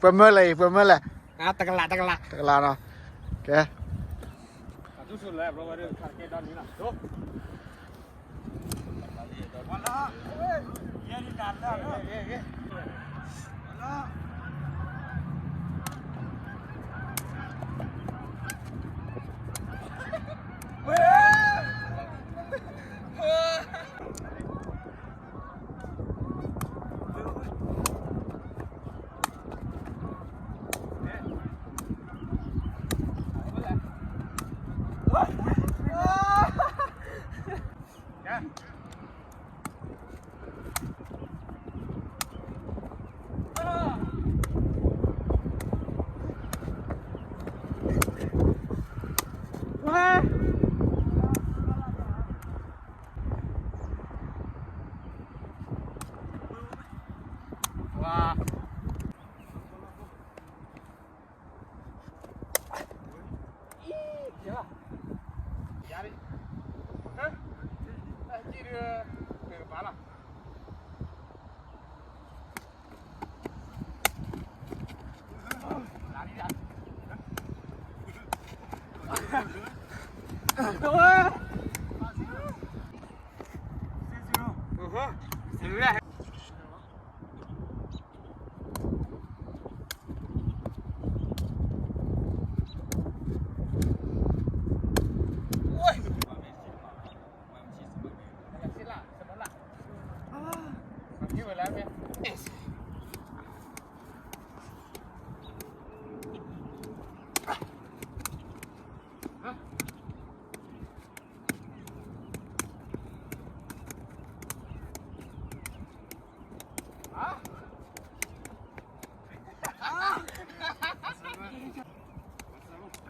ပှဲၤမၢလဲၣ်အံၤ ပှဲၤမၢလဲၣ်, တကလး တကလး, တကလးနီၤ, ကဲ.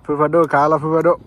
Phú Phá Đô khá là Phú Phá Đô.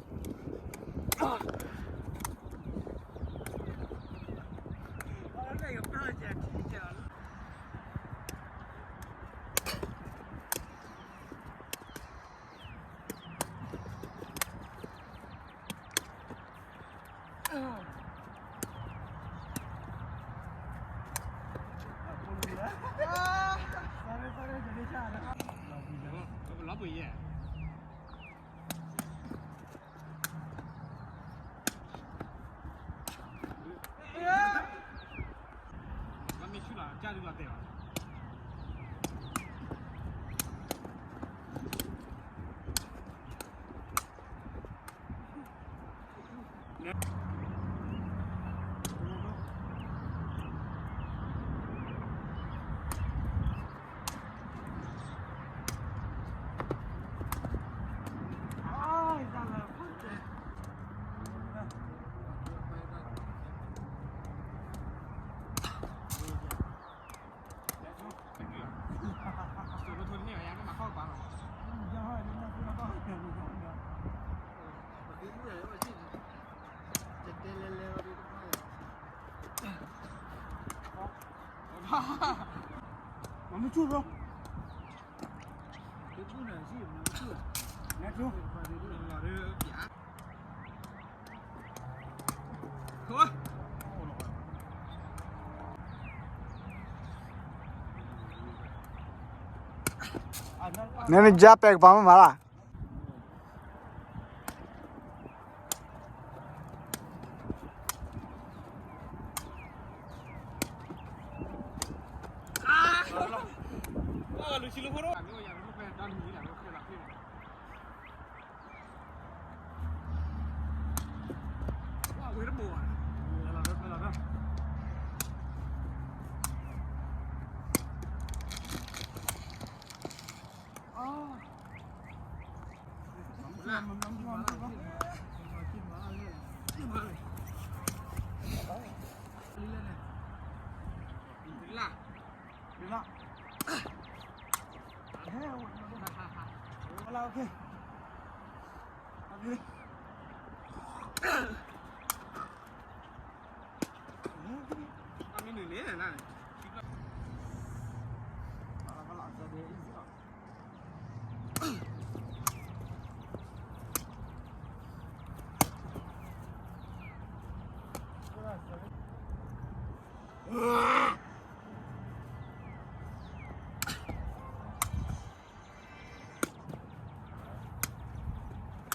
Nene ja pek pama mala.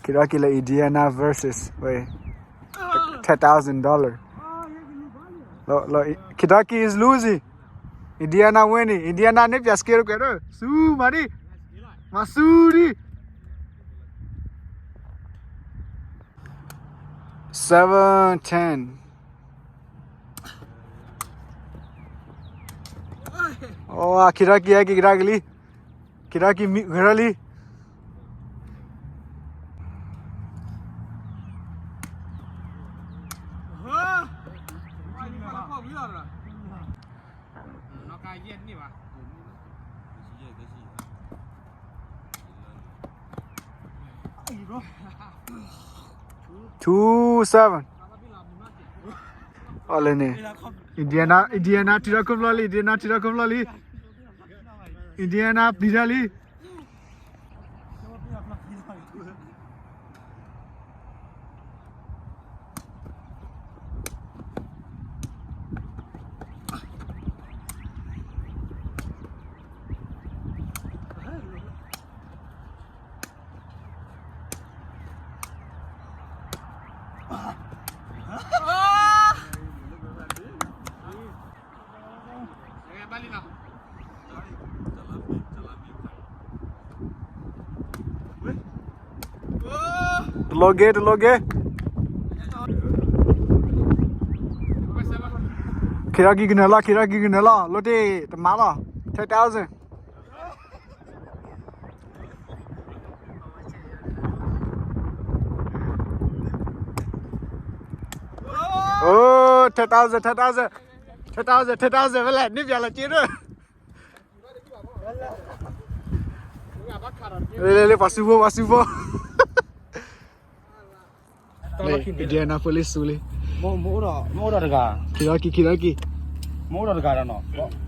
Kentucky လၢ Indiana versus ဝဲ ten thousand dollar. Kentucky is losing. Indiana winning. Indiana န့ၣ်ပျး scale ကွဲးဒီး ဆူမၤဒံး မၤဆူဒံး seven ten. အိ Kentucky ဟဲက့ၤကဒါက့ၤလံ Kentucky မံဂဲၤထီၣ်လံ two seven. အီၤလဲၣ်န့ၣ် Indiana Indiana ထံထီၣ်ခိၣ်ဖျီၣ်လံ Indiana ထံထီၣ်ခိၣ်ဖျီၣ်လံ Indiana ပျံၤထီၣ်လံ တလိၣ်ဂ့ၤ တလိၣ်ဂ့ၤ Kentucky ကနၢၤလီၤ Kentucky ကနၢၤလီၤ လီၤတ့ၢ်တမၤလီၤ ten thousand. Oh, ten thousand, ten thousand, ten thousand, ten thousand ဝဲလဲၣ် န့ၢ်ပၠးလီၤက့ၤဒိၣ် လၢလၢလၢ ပှၤစုဖိ ပှၤစုဖိ Indiana ဖိလံ စူလံ မအိၣ်ဒီးတဂၤ ခံထီၣ်ကံ ခံထီၣ်ကံ မအိၣ်ဒီးတဂၤဒီးနီၤ